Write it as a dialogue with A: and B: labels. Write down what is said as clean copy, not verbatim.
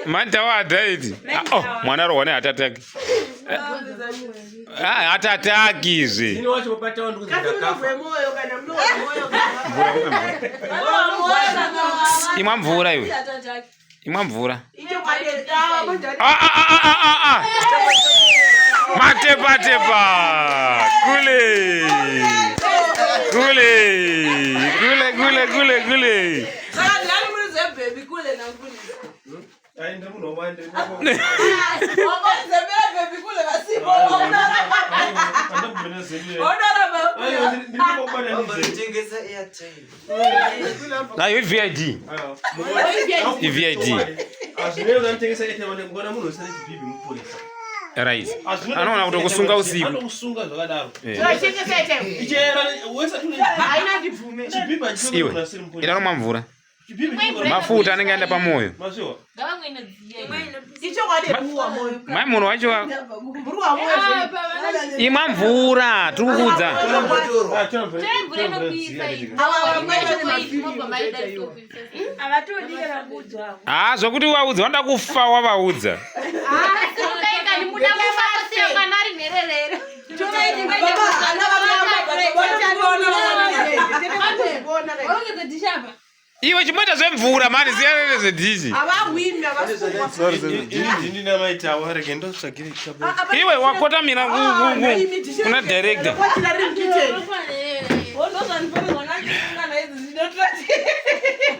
A: Mantawa adaiti. Ah, oh, mwana arohwa neheart attack. Ah, heart attack izvi.
B: Ini wacho patawa ndikuzi ndakafa.
A: Imwa mvura iwe. Imwa mvura. Ah, ah, ah, ah, ah, ah. Matepa tepa. Kule. Kule. Kule kule kule kule. Nayo iVID. IVID. Right. Anoona kuti kusunga usiku.
B: Anokusunga zvakadaro.
A: Eh. Iwe. Ida nomwa mvura. Mafuta anenge aenda pamoyo. Mai munhu wacho imwa mvura tiri kukuudza. Haa zvokuti waudza vanoda kufa wavaudza. Iwe chimboita zvemvura mani siyana nezvedhishi. Iwe wakotamira kuna director.